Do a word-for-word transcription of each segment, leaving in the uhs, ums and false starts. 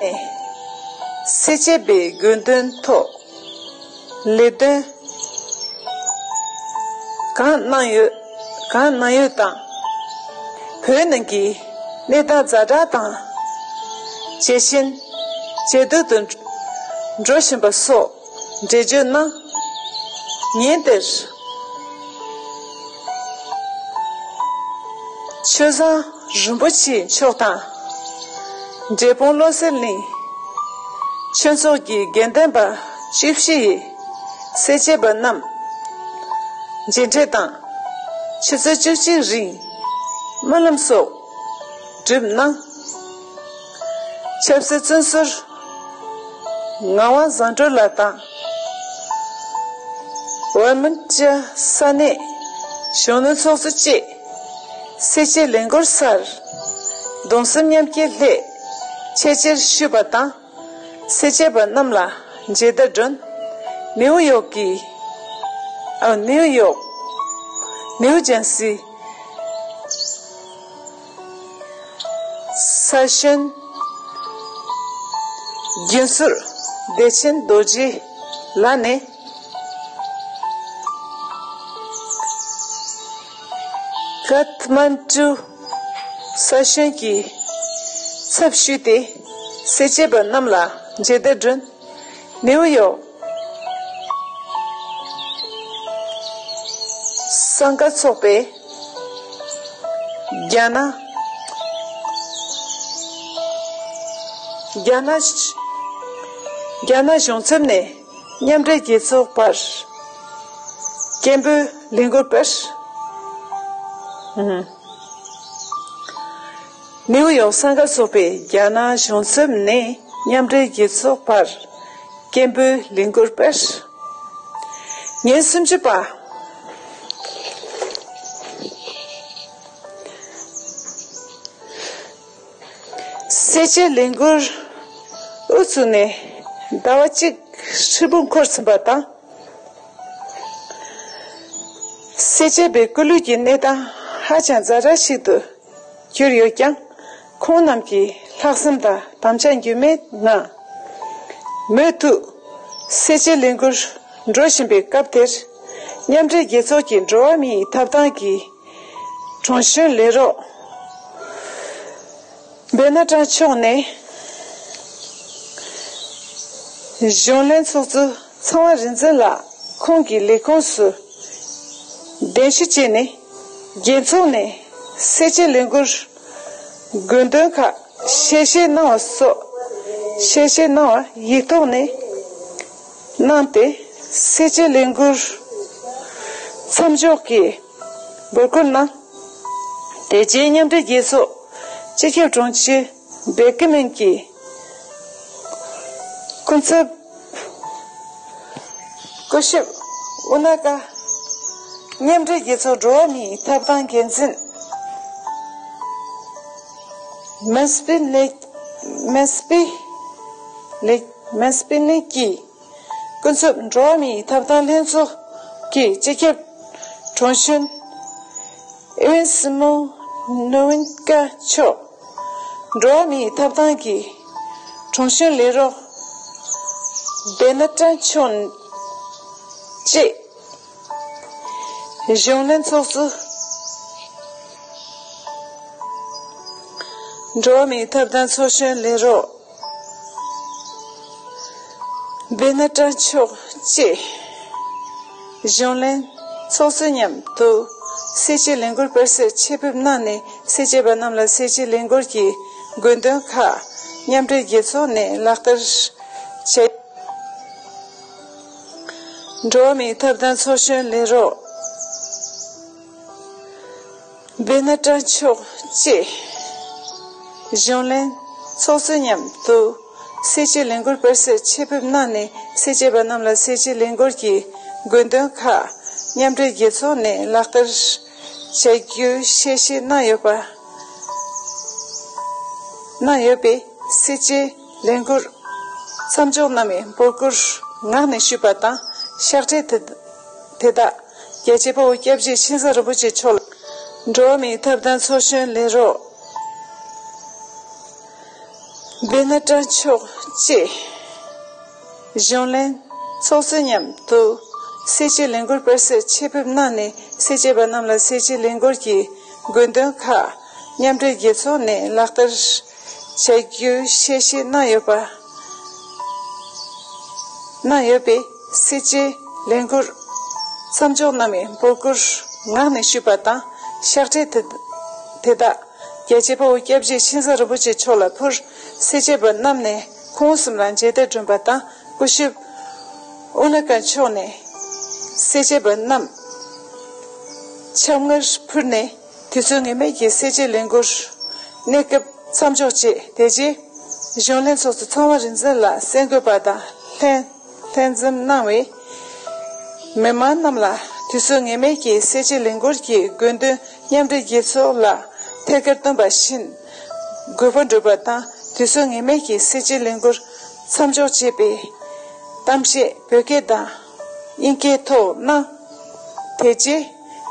ནས་སེར་བྱེས་པའི་དགོས་འདུན་ཐོག་ལས་དོན་གང་གནང་ཡོད་གང་གནང་ཡོད་དང་། བོད་ནང་གི་གནས་སྟངས་ཛ་དྲག་དང་། ཇེ་ཞན་ཇེ་སྡུག་ཏུ་འགྲོ་བཞིན་པ་སོགས་འགྲེལ་བརྗོད་གནང་། ཉིན་དེར་ཆོས་བཟང་རིན་པོ་ཆེ་མཆོག་དང་། འབྲས་སྤུངས་བློ་གསལ་གླིང་ཆོས་ཚོགས་ཀྱི་དགེ་འདུན་པ་བཅུ་བཞི་ཡིས་སེར་བྱེས་པ་རྣམས་མཇལ་འཕྲད་དང་། ཆུ་ཚོད་བཅུ་གཅིག་རིང་སྨོན་ལམ་སོགས་སྒྲུབ་གནང་། ཆབ་སྲིད་བཙོན་ཟུར་ངག་དབང་བཟང་གྲོལ་ལགས་དང་། ཝར་མུན་ཅཱ་ས་གནས་གཞོན་ནུ་ཚོགས་གཙོ་བཅས་སེར་བྱེས་ལས་འགུལ་སར་གདུང་སེམས་མཉམ་སྐྱེད་སླད་ཆེད་ཆེར་ཞུས་པ་དང་། སེར་བྱེས་པ་རྣམས་ལ་མཇལ་དར་སྒྲོན། ནེའུ་ཡོག་གི་ཨ་ནེའུ་ཡོག་ནེའུ་ཇར་སི་ས་གཞོན་རྒན་ཟུར་བདེ་ཆེན་རྡོ་རྗེ་ལགས་ནས། ཀ་ཐ་མན་ཀྲུ་ས་གཞོན་གྱི་ཚབ་ཞུས་ཏེ་སེར་བྱེས་པ་རྣམས་ལ་མཇལ་དར་སྒྲོན། ནེའུ་ཡོག་གསར་འགོད་ཚོགས་པས་རྒྱ་ནག་རྒྱ་ནག་རྒྱ་ནག་གཞུང་ཚབ་ནས་མཉམ་འབྲེལ་རྒྱལ་ཚོགས་པར་སྐད་འབོད་ལས་འགུལ་སྤེལ། ཨུམ། ནེའུ་ཡོག་གསར་འགོད་ཚོགས་པས་རྒྱ་ནག་གཞུང་ཚབ་ནས་མཉམ་འབྲེལ་རྒྱལ་ཚོགས་པར་སྐད་འབོད་ལས་འགུལ་སྤེལ། ཉིན་སུམ་ཅུ་པ། སེར་བྱེས་ལས་འགུལ་དབུ་ཚུགས་ནས་ཟླ་བ་གཅིག་ཧྲིལ་པོ་འཁོར་ཟིན་པ་དང་། སེར་བྱེས་པའི་སྐུ་ལུས་ཀྱི་གནས་སྟངས་ཧ་ཅང་ཛ་དྲག་ཞིག་ཏུ་གྱུར་ཡོད་ཀྱང་། ཁོང་རྣམས་ཀྱི་ལྷག་བསམ་དང་དམ་བཅའ་འགྱུར་མེད་ངང་། མུ་མཐུད་སེར་བྱེས་ལས་འགུལ་འགྲོ་བཞིན་པའི་སྐབས་དེར། མཉམ་འབྲེལ་རྒྱལ་ཚོགས་ཀྱི་འགྲོ་བ་མིའི་ཐོབ་ཐང་གི་དྲུང་གཞོན་ལས་རོགས་བེ་ན་ཀྲང་མཆོག་ནས། གཞོན་ལྷན་ཚོགས་གཙོ་ཚངས་དབང་རིག་འཛིན་ལགས་ཁོང་གི་ལས་ཁུངས་སུ་གདན་ཞུ་བྱས་ནས། རྒྱལ་ཚོགས་ནས་སེར་བྱེས་ལས་འགུལ་དགོས་འདུན་ཁག་ཞལ་བཞེས་གནང་བ་སོགས་ཞལ་བཞེས་གནང་བ་ཡིག་ཐོག་ནས་གནང་སྟེ། སེར་བྱེས་ལས་འགུལ་མཚམས་འཇོག་གི་འབོད་སྐུལ་གནང་། དེ་རྗེས་མཉམ་འབྲེལ་རྒྱལ་ཚོགས་སྤྱི་ཁྱབ་དྲུང་ཆེ་བྷན་ཀི་མུན་གྱིས། སྐུ་ཚབ་སྐུ་ཞབས་ཨུ་ན་ཀ་མཉམ་འབྲེལ་རྒྱལ་ཚོགས་འགྲོ་བ་མིའི་ཐོབ་ཐང་འགན་འཛིན་མན་སྤི་ལེ་མན་སྤི་ལེ་མན་སྤི་ལེ་ཀྱིས། སྐུ་ཚབ་འགྲོ་བ་མིའི་ཐོབ་ཐང་ལྷན་ཚོགས་ཀྱི་སྤྱི་ཁྱབ་དྲུང་གཞོན་ཨེ་ཝན་སི་མོ་ནོ་ཝིན་ཀ་མཆོག། འགྲོ་བ་མིའི་ཐོབ་ཐང་གི་དྲུང་གཞོན་ལས་རོགས་བེ་ན་ཀྲང་མཆོག་བཅས། གཞོན་ལྷན་ཚོགས་གཙོ། འགྲོ་བ་མིའི་ཐོབ་ཐང་ཚོགས་གཞོན་ལས་རོགས་བེ་ན་ཀྲང་མཆོག་བཅས། གཞོན་ལྷན་ཚོགས་གཙོ་མཉམ་དུ་སེར་བྱེས་ལས་འགུལ་སྤེལ་སར་ཆེད་ཕེབས་གནང་ནས། སེར་བྱེས་པ་རྣམས་ལ་སེར་བྱེས་ལས་འགུལ་གྱི་དགོས་འདུན་ཁག་མཉམ་འབྲེལ་རྒྱལ་ཚོགས་ནས་ལག་བསྟར་བྱས། འགྲོ་བ་མིའི་ཐོབ་ཐང་ཚོགས་གཞོན་ལས་རོགས་བེ་ན་ཀྲང་མཆོག་བཅས། གཞོན་ལྷན་ཚོགས་གཙོ་མཉམ་དུ་སེར་བྱེས་ལས་འགུལ་སྤེལ་སར་ཆེད་ཕེབས་གནང་ནས། སེར་བྱེས་པ་རྣམས་ལ་སེར་བྱེས་ལས་འགུལ་གྱི་དགོས་འདུན་ཁག་མཉམ་འབྲེལ་རྒྱལ་ཚོགས་ནས་ལག་བསྟར་བྱ་རྒྱུའི་ཞལ་བཞེས་གནང་ཡོད་པ། གནང་ཡོད་པས། སེར་བྱེས་ལས་འགུལ་མཚམས་འཇོག་གནང་བའི་འབོད་སྐུལ་ངག་ནས་ཞུས་པ་དང་། ཕྱག་བྲིས་དེ་དེ་དག་རྒྱལ་གཅེས་དཔའ་བོ་སྐྱབས་རྗེ་ཆེ་ས་རིན་པོ་ཆེ་མཆོག་ལ། འགྲོ་བ་མིའི་ཐོབ་ཐང་ཚོགས་གཞོན་ལས་རོགས་ སྦེ་ན་ཀྲང་ཕྱོགས་བཅས་གཞུང་ལས་ཚོགས་གཙོ་མཉམ་དུ་སེར་བྱེས་ལས་འགུལ་སྤེལ་སར་ཆེད་ཕེབས་གནང་ནས། སེར་བྱེས་པ་རྣམས་ལ་སེར་བྱེས་ལས་འགུལ་གྱི་དགོས་འདུན་ཁག་མཉམ་འབྲེལ་རྒྱལ་ཚོགས་ནས་ལག་བསྟར་བྱ་རྒྱུའི་ཞལ་བཞེས་གནང་ཡོད་པ། གནང་ཡོད་པས། སེར་བྱེས་ལས་འགུལ་མཚམས་འཇོག་གནང་བའི་འབོད་སྐུལ་ངག་ནས་ཞུས་པ་དང་། ཕྱག་བྲིས་དེ་དེ་དག་རྒྱལ་གཅེས་དཔའ་བོ་སྐྱབས་རྗེ་མཁྱེན་བརྩེ་རིན་པོ་ཆེ་མཆོག་ལ་ཕུལ། སེར་བྱེས་པ་རྣམས་ནས་ཁོང་གསུམ་ལ་མཇལ་དར་བསྒྲོན་པ་དང་། སྐུ་ཞབས་ཨུ་ན་ཀ་མཆོག་ནས་སེར་བྱེས་པ་རྣམས་ཆབ་མངར་ཕུལ་ནས། དུས་ཚོད་ངེས་མེད་ཀྱི་སེར་བྱེས་ལས་འགུལ་གནས་སྐབས་མཚམས་འཇོག་བྱས། དེ་རྗེས་གཞུང་ལས་ཚོགས་གཙོ་ཚངས་དབང་རིག་འཛིན་ལགས་གསར་འགོད་པ་དང་ལྷན་ལྷན་འཛོམས་གནང་བས། མི་མང་རྣམས་ལ་དུས་ཚོད་ངེས་མེད་ཀྱི་སེར་བྱེས་ལས་འགུལ་གྱི་དགོས་འདུན་མཉམ་འབྲེལ་རྒྱལ་ཚོགས་ལ་ཐད་ཀར་བཏོན་པ་བཞིན་གུས་པ་འགྲུབ་པ་དང་། དུས་ཚོད་ངེས་མེད་ཀྱི་སེར་བྱེས་ལས་འགུལ་མཚམས་འཇོག་བྱས་པའི་གཏམ་བཤད་བོད་སྐད་དང་དབྱིན་སྐད་ཐོག་གནང་། དེ་རྗེས་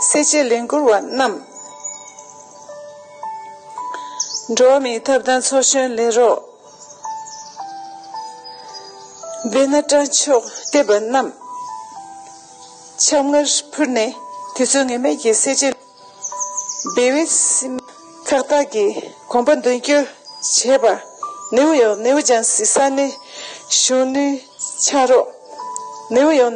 སེར་བྱེས་ལས་འགུལ་བ་རྣམས་འགྲོ་བ་མིའི་ཐོབ་ཐང་ཚོགས་ཆུང་ལས་རོགས་སྦེ་ན་ཀྲང་མཆོག་བལྟས་པ་རྣམས་ཆབ་མངར་ཕུལ་ནས། དུས་ཚོད་ངེས་མེད་ཀྱི་སེར་བྱེས་བེ་བེ་སི་ཁག་དག་གིས་གོམ་པ་མདུན་སྐྱོད་བྱས་པ། ནིའུ་ཡོག་ནིའུ་ཇར་སི་ས་གནས་གཞོན་ནུའི་ཕྱག་རོགས། ནིའུ་ཡོག་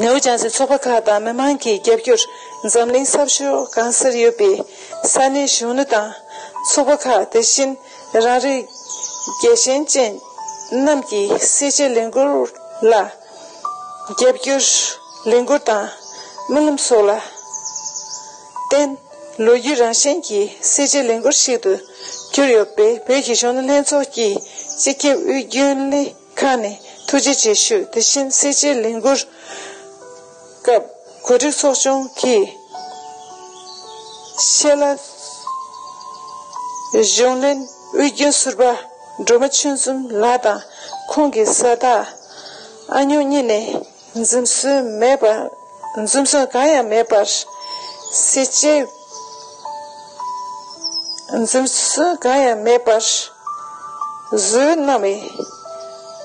ནིའུ་ཇར་སི་ཚོགས་པ་ཁག་དང་མི་མང་གི་རྒྱབ་སྐྱོར། འཛམ་གླིང་ས་ཕྱོགས་གང་སར་ཡོད་པའི་ས་གནས་གཞོན་ནུ་དང་ཚོགས་པ་ཁག། དེ་བཞིན་རང་རིགས་རྒྱལ་ཞེན་ཅན་རྣམས་ཀྱིས་སེར་བྱེས་ལས་འགུལ་ལ་རྒྱབ་སྐྱོར། ལས་འགུལ་དང་སྨོན་ལམ་སོགས་ལ་བརྟེན། ལོ་རྒྱུས་རང་བཞིན་གྱི་སེར་བྱེས་ལས་འགུལ་ཞིག་ཏུ་གྱུར་ཡོད་པས། བོད་ཀྱི་གཞོན་ནུ་ལྷན་ཚོགས་ཀྱི་སྤྱི་ཁྱབ་དབུས་རྒྱུན་ལས་ཁང་ནས་ཐུགས་རྗེ་ཆེ་ཞུ། དེ་བཞིན་སེར་བྱེས་ལས་འགུལ་སྐབས་གོ་སྒྲིག་ཚོགས་ཆུང་གིས་ཤེས་ལ་གཞུང་ལས་དབུས་རྒྱུན་ཟུར་པ་སྒྲོལ་མ་ཆོས་འཛོམས་ལགས་དང་ཁོང་གི་བཟའ་ཟླ་ཨ་ཉུང་གཉིས་ནས་འཛེམ་ཟོན་མེད་པ། འཛེམ་ཟོན་གང་ཡང་མེད་པར་སེར་བྱེས། འཛེམ་ཟོན་གང་ཡང་མེད་པར་བཟོས་གནང་བས།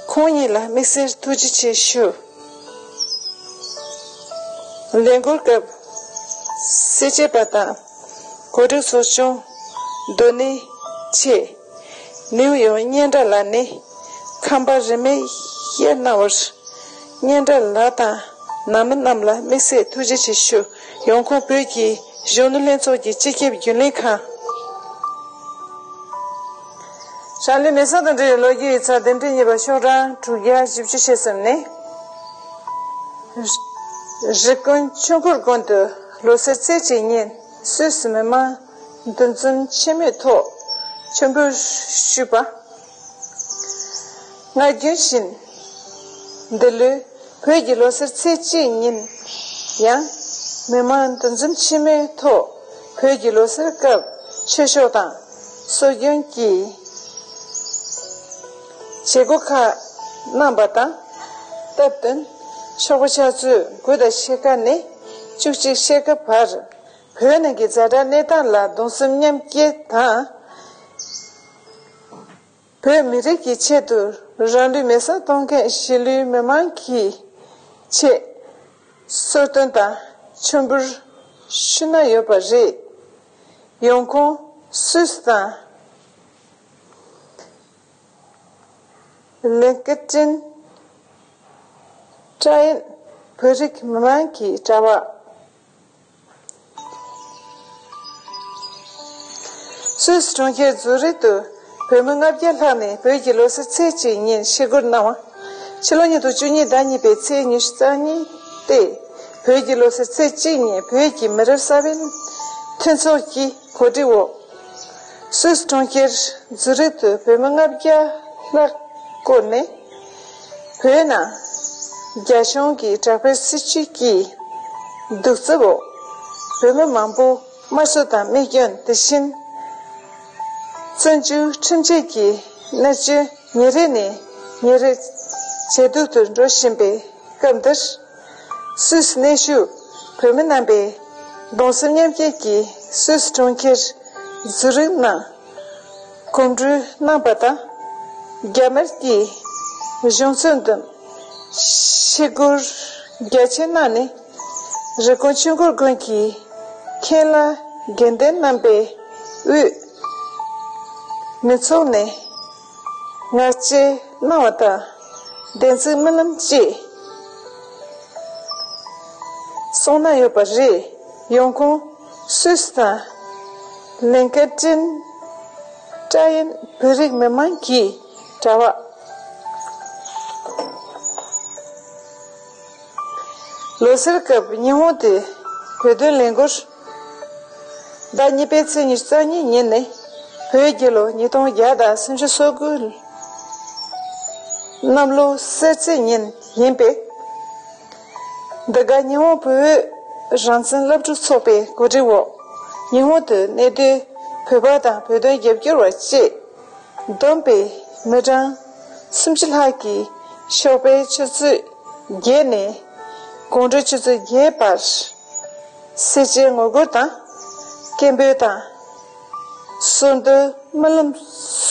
ཁོང་གཉིས་ལ་དམིགས་བསལ་ཐུགས་རྗེ་ཆེ་ཞུ། ལས་འགུལ་སྐབས་སེར་བྱེས་པ་དང་གོ་སྒྲིག་ཚོགས་ཆུང་སྡོད་གནས་ཆེད་ནིའུ་ཡོག་སྙན་གྲགས་ལགས་ནས་ཁམས་པ་རིན་མེད་བསྐྱལ་གནང་བར། སྙན་གྲགས་ལགས་དང་ནང་མི་རྣམས་ལ་དམིགས་བསལ་ཐུགས་རྗེ་ཆེ་ཞུ། ཡོང་ཁུངས་བོད་ཀྱི་གཞོན་ནུ་ལྷན་ཚོགས་ཀྱི་སྤྱི་ཁྱབ་རྒྱུན་ལས་ཁང་། རང་ལུས་མེ་སྲེག་དང་འབྲེལ་བའི་ལོ་རྒྱུས་ཡིག་ཚགས་འདེམས་སྒྲིག་གཉིས་པ་ཤོག་གྲངས་དྲུག་བརྒྱ་བཞི་བཅུ་ཞེ་གསུམ་ནས། རི་ཀོན་ཆོས་འཁོར་དགོན་དུ་ལོ་སར་ཚེས་གཅིག་ཉིན་སུད་སི་མི་མང་འདུ་འཛོམས་ཆེན་མོའི་ཐོག་མཆོད་འབུལ་ཞུས་པ། སྔར་རྒྱུན་བཞིན་འདི་ལོའི་བོད་ཀྱི་ལོ་སར་ཚེས་གཅིག་ཉིན་ཡང་མི་མང་འདུ་འཛོམས་ཆེན་མོའི་ཐོག་བོད་ཀྱི་ལོ་སར་སྐབས་ཆོས་ཕྱོགས་དང་སྲོལ་རྒྱུན་གྱི་བྱེད་སྒོ་ཁག་གནང་པ་དང་། སྟབས་བསྟུན་ཆོག་པ་ཆུ་ཚོད་དགུ་དང་ཕྱེད་ཀ་ནས་བཅུ་གཅིག་ཕྱེད་ཀ་བར་བོད་ནང་གི་ཛ་དྲག་གནས་སྟངས་ལ་གདུང་སེམས་མཉམ་སྐྱེད་དང་། བོད་མི་རིགས་ཀྱི་ཆེད་དུ་རང་ལུས་མེ་སྲེག་གཏོང་མཁན་གཞིས་ལུས་མི་མང་གི་ཆེད་གསོལ་སྟོན་དང་མཆོད་འབུལ་ཞུ་གནང་ཡོད་པ་རེད། ཡོང་ཁུངས་སུད་སི་དང་ལིང་ཀེ་ཏིན་ཀྲ་ཡན་བོད་རིགས་མི་མང་གི་དྲ་བ། སུད་སི་གྲོང་ཁྱེར་ཛུ་རིག་ཏུ་བོད་མི་ལྔ་བརྒྱ་ལྷག་ནས་བོད་ཀྱི་ལོ་སར་ཚེས་གཅིག་ཉིན་ཤི་སྒོར་གནང་བ། ཕྱི་ལོ་ཉིས་སྟོང་བཅུ་གཉིས་ཟླ་གཉིས་པའི་ཚེས་ཉི་ཤུ་རྩ་གཉིས་ཏེ། བོད་ཀྱི་ལོ་སར་ཚེས་གཅིག་ཉིན་བོད་ཀྱི་མི་རབས་གསར་པའི་མཐུན་ཚོགས་ཀྱི་གོ་སྒྲིག་འོག་སུད་སི་གྲོང་ཁྱེར་ཛུ་རིག་ཏུ་བོད་མི་ལྔ་བརྒྱ་ལྷག་བསྐོར་ནས། བོད་ནང་རྒྱ་གཞུང་གི་དྲག་པོའི་སྲིད་བྱུས་ཀྱི་གདུག་རྩུབ་འོག་བོད་མི་མང་པོ་དམར་གསོད་དང་རྨས་སྐྱོན། དེ་བཞིན་བཙོན་འཇུག་ཁྲིམས་ཆད་ཀྱི་མནར་གཅོད་ཉིན་རེ་ནས་ཉིན་རེ་ཇེ་སྡུག་ཏུ་འགྲོ་བཞིན་པའི་སྐབས་འདིར། སུད་སི་གནས་བཞུགས་བོད་མི་རྣམ་པས་གདུང་སེམས་མཉམ་སྐྱེད་ཀྱིས་སུད་སི་གྲོང་ཁྱེར་ཛུ་རིག་ནང་ གོམ་བགྲོད་གནང་པ་དང་། རྒྱ་དམར་གྱི་གཞུང་ཚབ་འདུམ་ཞི་རྒོལ་རྒྱ་ཆེ་གནང་ནས། རི་ཀོན་ཆོས་འཁོར་དགོན་གྱི་མཁན་བླ་དགེ་འདུན་རྣམ་པའི་དབུས་མི་ཚོགས་ནས་ངག་བཅད་གནང་བ་དང་། བདེན་ཚིག་སྨོན་ལམ་བཅས་གསུངས་གནང་ཡོད་པ་རེད། ཡོང་ཁུངས་སུད་སི་དང་ལིང་ཀ་ཏིན་ཏྲ་ཡན་བོད་རིགས་མི་མང་གི་དྲ་བ། ལོ་སར་སྐབས་ཉི་ཧོང་དུ་བོད་དོན་ལས་འགུལ། ཟླ་གཉིས་པའི་ཚེས་ཉི་ཤུ་རྩ་གཉིས་ཉིན་ནི་བོད་རྒྱལ་ལོ་ཉིས་སྟོང་བརྒྱ་དང་སུམ་ཅུ་སོ་དགུ་གནམ་ལོ་གསར་ཚེས་ཉིན་ཡིན་པས། འདི་ག་ཉི་ཧོང་བོད་རང་བཙན་སློབ་ཕྲུག་ཚོགས་པའི་གོ་སྒྲིག་འོག་ཉི་ཧོང་དུ་གནས་སྡོད་བོད་པ་དང་བོད་དོན་རྒྱབ་སྐྱོར་བ་བཅས་བསྡོམས་པའི་མི་གྲངས་སུམ་ཅུ་ལྷག་གིས་ཞོགས་པའི་ཆུ་ཚོད་བརྒྱད་ནས་དགོང་དྲོའི་ཆུ་ཚོད་བརྒྱད་བར། སེར་བྱེས་ངོ་རྒོལ་དང་། སྐད་འབོད་དང་། གསོལ་འདེབས་སྨོན་ལམ་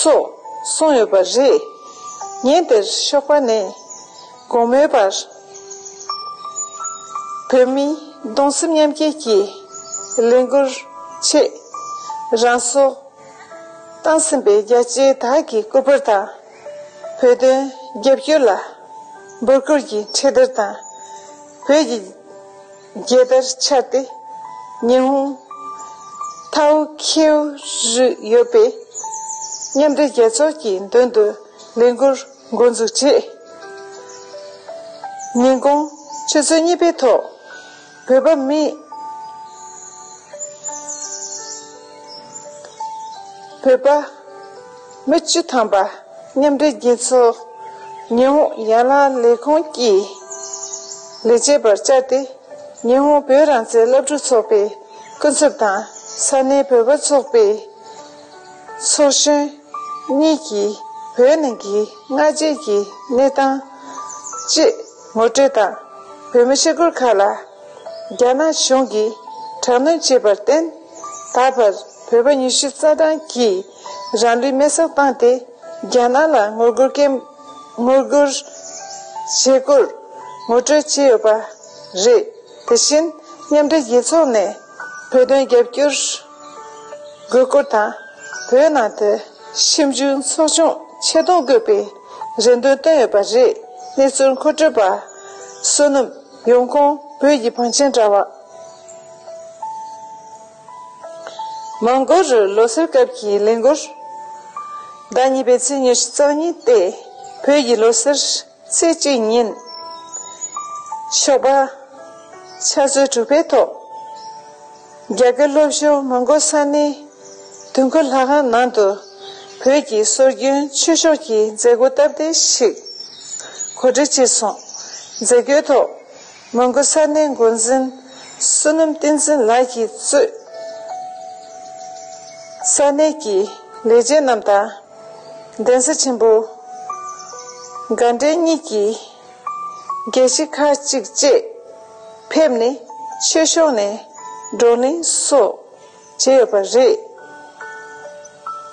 སོགས་གསུངས་ཡོད་པ་རེད། ཉིན་དེར་ཞོགས་པ་ནས་དགོང་མོའི་བར། བོད་མིའི་གདུང་སེམས་མཉམ་སྐྱེད་ཀྱི་ལས་འགུལ་ཆེད་རང་སྲོག་བཏང་ཟིན་པའི་རྒྱལ་གཅེས་དག་གི་སྐུ་པར་དང་། བོད་དོན་རྒྱབ་སྐྱོར་ལ་འབོད་སྐུལ་གྱི་འཕྲེད་དར་དང་། བོད་ཀྱི་རྒྱལ་དར་འཕྱར་ཏེ། ཉི་ཧོང་ཐའོ་ཁེའུ་རུ་ཡོད་པའི་མཉམ་འབྲེལ་རྒྱལ་ཚོགས་ཀྱི་མདུན་དུ་ལས་འགུལ་འགོ་འཛུགས་བྱས། ཉིན་གུང་ཆུ་ཚོད་གཉིས་པའི་ཐོག་བོད་པ་མི། བོད་པ་མི་བཅུ་ཐམ་པ་མཉམ་འབྲེལ་རྒྱལ་ཚོགས་ཉི་ཧོང་ཡན་ལག་ལས་ཁུངས་ཀྱི་ལས་བྱེད་པར་བཅར་ཏེ། ཉི་ཧོང་བོད་རང་བཙན་སློབ་ཕྲུག་ཚོགས་པའི་སྐུ་ཚབ་དང་ས་གནས་བོད་པ་ཚོགས་པའི་ཚོགས་གཞོན་གཉིས་ཀྱིས་བོད་ནང་གི་སྔ་རྗེས་ཀྱི་གནས་སྟངས་བཅས་ངོ་སྤྲོད་དང་། བོད་མི་ཞི་རྒོལ་ཁག་ལ་རྒྱ་ནག་གཞུང་གིས་དྲག་གནོན་བྱས་པར་བརྟེན། ད་བར་བོད་པ་ཉི་ཤུ་རྩ་གྲངས་ཀྱིས་རང་ལུས་མེར་སྲེག་བཏང་སྟེ། རྒྱ་ནག་ལ་ངོ་རྒོལ་སྐད་ངོ་རྒོལ་བྱེད་སྒོར་ངོ་སྤྲོད་བྱས་ཡོད་པ་རེད། དེ་བཞིན་མཉམ་འབྲེལ་རྒྱལ་ཚོགས་ནས་བོད་དོན་རྒྱབ་སྐྱོར་དགོས་སྐོར་དང་། བོད་ནང་དུ་ཞིབ་འཇུག་ཚོགས་ཆུང་ཆེད་གཏོང་དགོས་པའི་རེ་འདུན་བཏོན་ཡོད་པ་རེད། གནས་ཚུལ་མཁོ་སྤྲོད་པ་བསོད་ནམས། ཡོང་ཁུངས་བོད་ཀྱི་བང་ཆེན་དྲ་བ། མོན་གྷོ་རུ་ལོ་སར་སྐབས་ཀྱི་ལས་འགུལ། ཟླ་གཉིས་པའི་ཚེས་ཉི་ཤུ་རྩ་གཉིས་ཏེ། བོད་ཀྱི་ལོ་སར་ཚེས་གཅིག་ཉིན། ཞོགས་པ་ཆུ་ཚོད་དྲུག་པའི་ཐོག་རྒྱ་གར་ལྷོ་ཕྱོགས་མོན་གྷོ་ས་གནས་དུས་འཁོར་ལྷ་ཁང་ནང་དུ་བོད་ཀྱི་སྲོལ་རྒྱུན་ཆོས་ཕྱོགས་ཀྱི་མཛད་སྒོ་སྟབས་བདེ་ཞིག་གོ་སྒྲིག་བྱས་སོང་། མཛད་སྒོའི་ཐོག་མོན་གྷོ་ས་གནས་འགོ་འཛིན་བསོད་ནམས་བསྟན་འཛིན་ལགས་ཀྱིས་གཙོས་ས་གནས་ཀྱི་ལས་བྱེད་རྣམས་དང་། གདན་ས་ཆེན་པོ་དགའ་ལྡན་གཉིས་ཀྱི་དགེ་བཤེས་ཁག་ཅིག་བཅས་ཕེབས་ནས་ཆོས་ཕྱོགས་ནས་བགྲོ་གླེང་སོགས་བྱས་ཡོད་པ་རེད།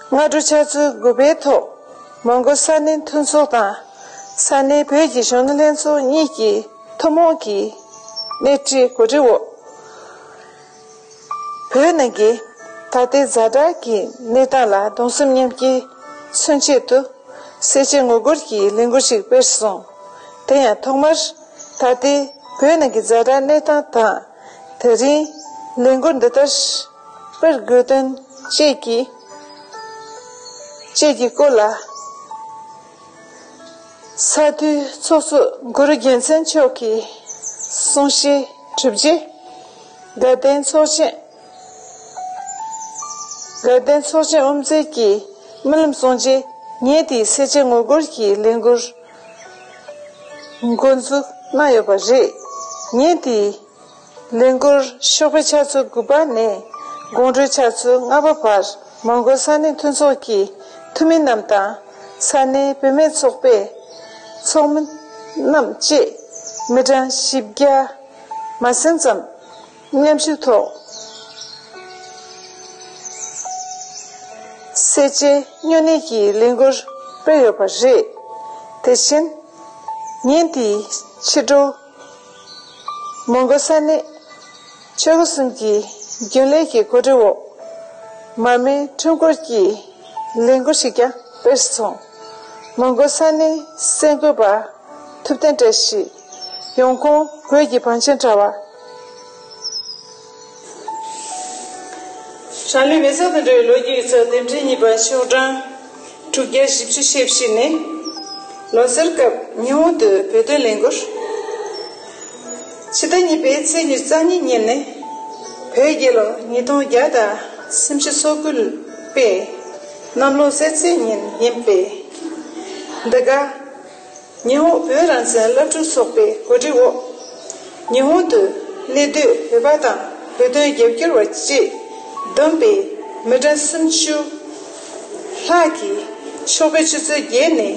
སྔ་དྲོ་ཆུ་ཚོད་དགུ་པའི་ཐོག་མོན་གྷོ་ས་གནས་མཐུན་ཚོགས་དང་ས་གནས་བོད་ཀྱི་གཞོན་ནུ་ལྷན་ཚོགས་གཉིས་ཀྱི་ཐུན་མོང་གི་སྣེ་ཁྲིད་གོ་སྒྲིག་འོག་བོད་ནང་གི་ད་ལྟའི་ཛ་དྲག་གི་གནས་སྟངས་ལ་གདུང་སེམས་མཉམ་སྐྱེད་མཚོན་ཆེད་དུ་སེར་བྱེས་ངོ་རྒོལ་གྱི་ལས་འགུལ་ཞིག་སྤེལ་སོང་། དེ་ཡང་ཐོག་མར་ད་ལྟའི་བོད་ནང་གི་ཛ་དྲག་གནས་སྟངས་དང་། དེ་རིང་ལས་འགུལ་འདི་ལྟར་སྤེལ་དགོས་དོན་བཅས་ཀྱི་བཅས་ཀྱི་སྐོར་ལ། ས་འཐུས་ཚོགས་གཙོ་གུ་རུ་རྒྱལ་མཚན་མཆོག་གིས་གསུང་བཤད་གྲུབ་རྗེས། དགའ་ལྡན་ཚོགས་ཆེན། དགའ་ལྡན་ཚོགས་ཆེན་དབུ་མཛད་ཀྱིས་སྨོན་ལམ་གསུངས་རྗེས། ཉིན་དེའི་སེར་བྱེས་ངོ་རྒོལ་གྱི་ལས་འགུལ་འགོ་འཛུགས་གནང་ཡོད་པ་རེད། ཉིན་དེའི་ལས་འགུལ་ཞོགས་པའི་ཆུ་ཚོད་དགུ་པ་ནས་དགོང་དྲོའི་ཆུ་ཚོད་ལྔ་པ་བར་མོན་གྷོ་ས་གནས་མཐུན་ཚོགས་ཀྱི་འཐུས་མི་རྣམས་དང་ས་གནས་བུད་མེད་ཚོགས་པའི་ཚོགས་མི་རྣམས་བཅས་མི་གྲངས་བཞི་བརྒྱ་མ་ཟིན་ཙམ་མཉམ་ཞུགས་ཐོག་ས་ སེར་བྱེས་སྨྱུང་གནས་ཀྱི་ལས་འགུལ་སྤེལ་ཡོད་པ་རེད། དེ་བཞིན་ཉིན་དེའི་ཕྱི་དྲོ་མོན་གྷོ་ས་གནས་ཆོལ་ཁ་གསུམ་གྱི་རྒྱུན་ལས་ཀྱི་གོ་སྒྲིག་འོག་མར་མེའི་ཁྲོམ་སྐོར་གྱི་ལས་འགུལ་ཞིག་ཀྱང་སྤེལ་སོང་། མོན་གྷོ་ས་གནས་གསར་འགོད་པ་ཐུབ་བསྟན་བཀྲ་ཤིས། ཡོང་ཁུངས་བོད་ཀྱི་བང་ཆེན་དྲ་བ། རང་ལུས་མེ་སྲེག་དང་འབྲེལ་བའི་ལོ་རྒྱུས་ཀྱི་ཚབ་དེབ་ཕྲེང་གཉིས་པ་ཤོག་གྲངས་དྲུག་བརྒྱ་བཞི་བཅུ་ཞེ་བཞི་ནས། ལོ་གསར་སྐབས་ཉི་ཧོང་དུ་བོད་དོན་ལས་འགུལ། ཕྱི་ཟླ་གཉིས་པའི་ཚེས་ཉི་ཤུ་རྩ་གཉིས་ཉིན་ནི་བོད་རྒྱལ་ལོ་ཉིས་སྟོང་བརྒྱ་དང་སུམ་ཅུ་སོ་དགུ་པའི་གནམ་ལོ་གསར་ཚེས་ཉིན་ཡིན་པས། འདི་ག་ཉི་ཧོང་བོད་རང་བཙན་སློབ་ཕྲུག་ཚོགས་པའི་གོ་སྒྲིག་འོག་ཉི་ཧོང་དུ་གནས་སྡོད་བོད་པ་དང་བོད་དོན་རྒྱབ་སྐྱོར་བ་བཅས་བསྡོམས་པའི་མི་གྲངས་སུམ་ཅུ་ལྷག་གིས་ཕྱོགས་ཕེབས་ཆུ་ཚོད་བརྒྱད་ནས་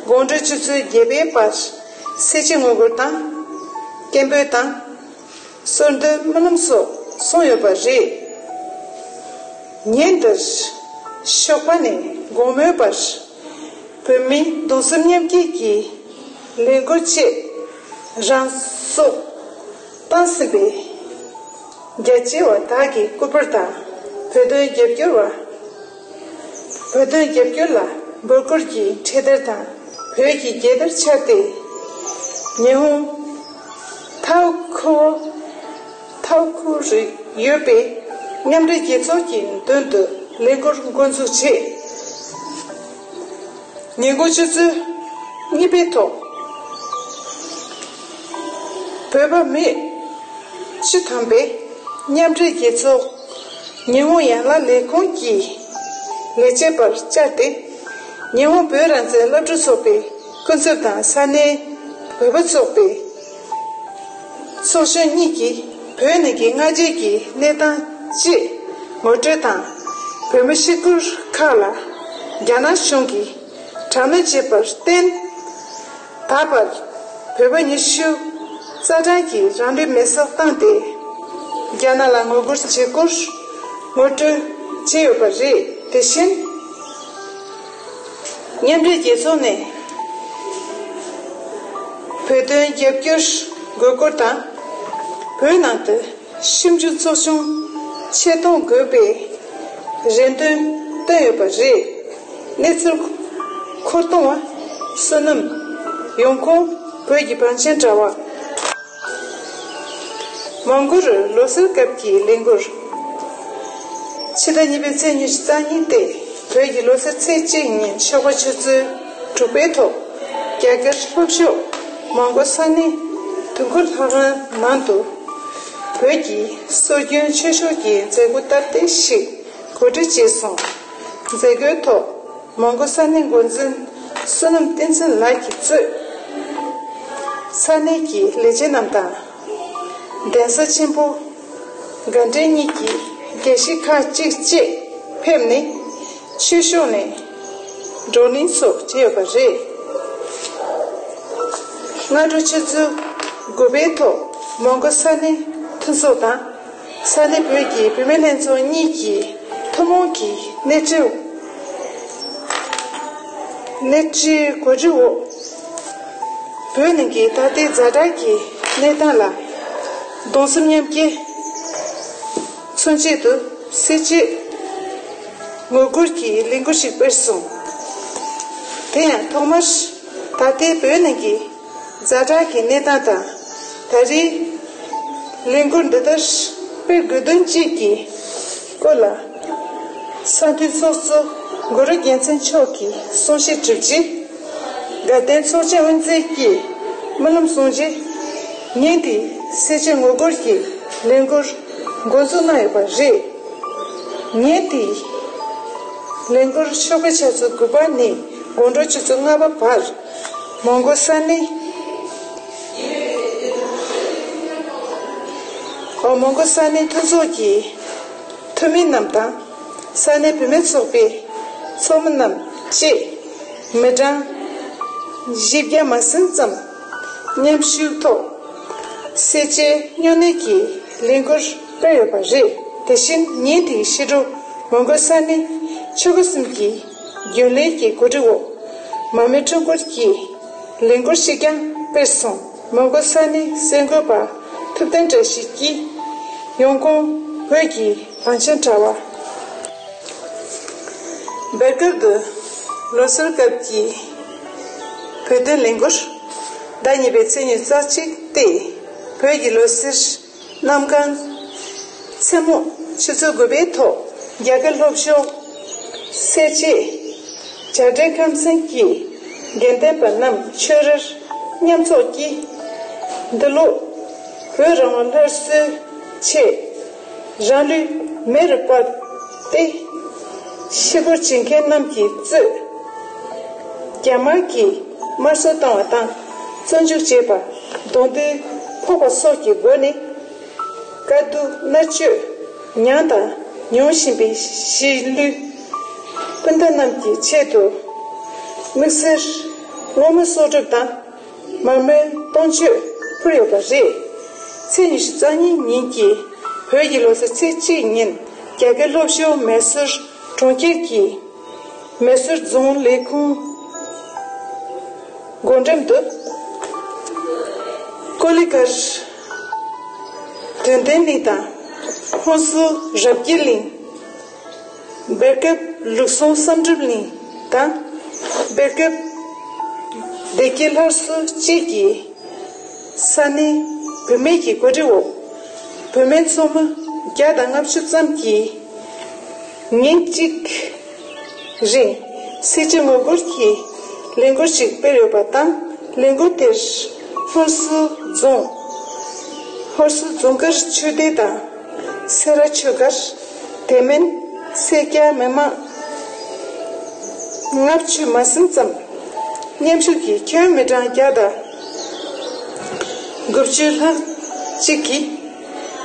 དགོང་དྲོ་ཆུ་ཚོད་བརྒྱད་པའི་བར་སེར་བྱེས་ངོ་རྒོལ་དང་། སྐད་འབོད་དང་། གསོལ་འདེབས་སྨོན་ལམ་སོགས་གསུངས་ཡོད་པ་རེད། ཉིན་འདིར་ཞོགས་པ་ནས་དགོང་མོའི་བར་བོད་མིའི་གདུང་སེམས་མཉམ་སྐྱེད་ཀྱི་ལས་འགུལ་བཅས་རང་སྲོག་བཏང་ཟིན་པའི་རྒྱལ་གཅེས་བ་དག་གི་སྐུ་པར་དང་། བོད་དོན་རྒྱབ་སྐྱོར་བ། བོད་དོན་རྒྱབ་སྐྱོར་ལ་འབོད་སྐུལ་གྱི་འཕྲེད་དར་དང་། བོད་ཀྱི་རྒྱལ་དར་འཕྱར་ཏེ། ཉི་ཧོང་ཐའོ་ཁུའོ། ཐའོ་ཁུའོ་རུ་ཡོད་པའི་མཉམ་འབྲེལ་རྒྱལ་ཚོགས་ཀྱི་མདུན་དུ་ལས་འགུལ་འགོ་འཛུགས་བྱས། ཉིན་གུང་ཆུ་ཚོད་གཉིས་པའི་ཐོག་བོད་པ་མི་བཅུ་ཐམ་པས་མཉམ་འབྲེལ་རྒྱལ་ཚོགས་ཉི་ཧོང་ཡན་ལག་ལས་ཁུངས་ཀྱི་ལས་བྱེད་པར་བཅར་ཏེ། ཉི་ཧོང་བོད་རང་བཙན་སློབ་ཕྲུག་ཚོགས་པའི་སྐུ་ཚབ་དང་ས་གནས་བོད་པ་ཚོགས་པའི་ཚོགས་གཞོན་གཉིས་ཀྱིས་བོད་ནང་གི་སྔ་རྗེས་ཀྱི་གནས་སྟངས་བཅས་ངོ་སྤྲོད་དང་། བོད་མི་ཞི་རྒོལ་ཁག་ལ་རྒྱ་ནག་གཞུང་གིས་དྲག་གནོན་བྱས་པར་བརྟེན། ད་བར་བོད་པ་ཉི་ཤུ་རྩ་གྲངས་ཀྱིས་རང་ལུས་མེ་སྲེག་བཏང་སྟེ། རྒྱ་ནག་ལ་ངོ་རྒོལ་བྱེད་སྐོར་ངོ་སྤྲོད་བྱས་ཡོད་པ་རེད། དེ་བཞིན་མཉམ་འབྲེལ་རྒྱལ་ཚོགས་ནས་བོད་དོན་རྒྱབ་སྐྱོར་དགོས་སྐོར་དང་། བོད་ནང་དུ་ཞིབ་འཇུག་ཚོགས་ཆུང་ཆེད་གཏོང་དགོས་པའི་རེ་འདུན་བཏོན་ཡོད་པ་རེད། གནས་ཚུལ་མཁོ་གཏོང་བ་བསོད་ནམས། ཡོང་ཁུངས་བོད་ཀྱི་བང་ཆེན་དྲ་བ། མོན་གྷོ་རུ་ལོ་གསར་སྐབས་ཀྱི་ལས་འགུལ། ཕྱི་ཟླ་གཉིས་པའི་ཚེས་ཉི་ཤུ་རྩ་གཉིས་ཏེ། བོད་ཀྱི་ལོ་གསར་ཚེས་གཅིག་ཉིན་ཞོགས་པ་ཆུ་ཚོད་དྲུག་པའི་ཐོག་རྒྱ་གར་ལྷོ་ཕྱོགས་མོན་གྷོ་ས་གནས་དུས་འཁོར་ལྷ་ཁང་ནང་དུ། བོད་ཀྱི་སྲོལ་རྒྱུན་ཆོས་ཕྱོགས་ཀྱི་མཛད་སྒོ་སྟབས་བདེ་ཞིག་གོ་སྒྲིག་བྱས་སོང་། མཛད་སྒོའི་ཐོག་མོན་གྷོ་ས་གནས་འགོ་འཛིན་བསོད་ནམས་བསྟན་འཛིན་ལགས་ཀྱིས་གཙོས། ས་གནས་ཀྱི་ལས་བྱེད་རྣམས་དང་། གདན་ས་ཆེན་པོ་དགའ་ལྡན་གཉིས་ཀྱི་དགེ་བཤེས་ཁག་ཅིག་བཅས་ཕེབས་ནས་ཆོས་ཕྱོགས་ནས་བགྲོ་གླེང་སོགས་བྱས་ཡོད་པ་རེད། སྔ་དྲོ་ཆུ་ཚོད་དགུ་པའི་ཐོག་མོན་གྷོ་ས་གནས་མཐུན་ཚོགས་དང་། ས་གནས་བོད་ཀྱི་བུད་མེད་ལྷན་ཚོགས་གཉིས་ཀྱིས་ཐུན་མོང་གི་སྣེ་ཁྲིད་སྣེ་ཁྲིད་གོ་སྒྲིག་འོག་བོད་ནང་གི་ད་ལྟའི་ཛ་དྲག་གི་གནས་སྟངས་ལ་གདུང་སེམས་མཉམ་སྐྱེད་མཚོན་ཆེད་དུ་སེར་བྱེས་ངོ་རྒོལ་གྱི་ལས་འགུལ་ཞིག་སྤེལ་སོང་། དེ་ཡང་ཐོག་མར་ད་ལྟའི་བོད་ནང་གི་ཛ་དྲག་གི་གནས་སྟངས་དང་། ད་རེས་ལས་འགུལ་འདི་ལྟར་སྤེལ་དགོས་དོན་བཅས་ཀྱི་སྐོར་ལ། ས་མཐོའི་ཚོགས་གཙོ་གུ་རུ་རྒྱལ་མཚན་མཆོག་གིས་གསུང་བཤད་གྲུབ་རྗེས། དགའ་ལྡན་ཚོགས་ཆེན་དབུ་འཛིན་གྱིས་སྨོན་ལམ་གསུངས་རྗེས། ཉིན་དེའི་སེར་བྱེས་ངོ་རྒོལ་གྱི་ལས་འགུལ་འགོ་འཛུགས་གནང་ཡོད་པ་རེད། ཉིན་དེའི་ལས་འགུལ་ཞོགས་པའི་ཆུ་ཚོད་དགུ་པ་ནས་དགོང་དྲོ་ཆུ་ཚོད་ལྔ་པ་བར། མོན་གྷོ་ས་གནས། ཨོ་མོན་གྷོ་ས་གནས་མཐུན་ཚོགས་ཀྱི་འཐུས་མི་རྣམས་དང་། ས་གནས་བུད་མེད་ཚོགས་པའི་ཚོགས་མི་རྣམས་བཅས་མི་གྲངས་བཞི་བརྒྱ་མ་ཟིན་ཙམ་མཉམ་ཞུགས་ཐོག་སེར་བྱེས་སྨྱུང་གནས་ཀྱི་ལས་འགུལ་སྤེལ་ཡོད་པ་རེད། དེ་བཞིན་ཉིན་དེའི་ཕྱི་དྲོ་མོན་གྷོ་ས་གནས་ ཆོལ་ཁ་གསུམ་གྱི་རྒྱུན་ལས་ཀྱི་གོ་སྒྲིག་འོག་མར་མེ་ཁྲོམ་སྐོར་གྱི་ལས་འགུལ་ཞིག་ཀྱང་སྤེལ་སོང་། མོན་གྷོ་ས་གནས་གསར་འགོད་པ་ཐུབ་བསྟན་བཀྲ་ཤིས་ཀྱིས་ཡོང་ཁུངས་བོད་ཀྱི་བང་ཆེན་དྲ་བ། བར་སྐབས་དུ་ལོ་གསར་སྐབས་ཀྱི་བོད་དོན་ལས་འགུལ་ཟླ་གཉིས་པའི་ཚེས་ཉི་ཤུ་རྩ་གཅིག་སྟེ། བོད་ཀྱི་ལོ་གསར་གནམ་གང་མཚན་མོ་ཆུ་ཚོད་དགུ་པའི་ཐོག་རྒྱ་གར་ལྷོ་ཕྱོགས་སེར་བྱེས་བྱ་བྲལ་ཁམས་ཚན་གྱི་དགེ་འདུན་པ་རྣམས་ཆོས་རར་མཉམ་འཚོགས་ཀྱིས། འདི་ལོ་བོད་རང་དབང་སླར་གསོའི་ཆེད་རང་ལུས་མེ་རུ་སྤར་ཏེ་ཤི་སྐོར་བྱེད་མཁན་རྣམས་ཀྱི་གཙོས་རྒྱ་དམར་གྱིས་དམར་གསོད་བཏང་བ་དང་བཙོན་འཇུག་བྱས་པ། གདོང་ཐུག་ཕོག་པ་སོགས་ཀྱི་སྒོ་ནས་དཀའ་སྡུག་མནར་གཅོད་མྱངས་དང་མྱོང་བཞིན་པའི་གཞིས་ལུས་སྤུན་ཟླ་རྣམས་ཀྱི་ཆེད་དུ་དམིགས་བསལ་བསྔོ་སྨོན་གསོག་སྒྲུབ་དང་མར་མེ་གཏོང་མཆོད་ཕུལ་ཡོད་པ་རེད། ཚེས་ཉི་ཤུ་རྩ་གཉིས་ཉིན་གྱི་བོད་ཀྱི་ལོ་གསར་ཚེས་གཅིག་ཉིན་རྒྱ་གར་ལྷོ་ཕྱོགས་མེ་སོར་གྲོང་ཁྱེར་གྱི་མེ་སོར་རྫོང་ལས་ཁུངས་སྒོ་འགྲམ་དུ་ཀོ་ལི་གྷལ་དོན་ལྡན་གླིང་དང་ཧོན་སུར་རབ་རྒྱས་གླིང་། བར་སྐབས་ལུགས་ཟུང་བསམ་གྲུབ་གླིང་དང་། བར་སྐབས་བདེ་སྐྱིད་སླར་གསོ་བཅས་ཀྱི་ས་གནས་བུད་མེད་ཀྱི་གོ་སྒྲིག་འོག་བུད་མེད་ཚོགས་མི་བརྒྱ་དང་ལྔ་བཅུ་ཙམ་གྱིས་ཉིན་གཅིག་རིང་གསེར་བྱེས་ངོ་རྒོལ་གྱི་ལས་འགུལ་ཞིག་སྤེལ་ཡོད་པ་དང་། ལས་འགུལ་དེར་ཧོར་སུ་རྫོང་། ཧོར་སུ་རྫོང་དཀར་ཆོས་སྡེ་དང་། སེ་ར་ཆོས་སྒར། དེ་མིན་སེར་སྐྱ་མི་མང་ལྔ་བཅུ་མ་ཟིན་ཙམ་མཉམ་ཞུགས་ཀྱིས་ཁྱོན་མི་གྲངས་བརྒྱ་དང་དགུ་བཅུ་ལྷག་ཅིག་གིས་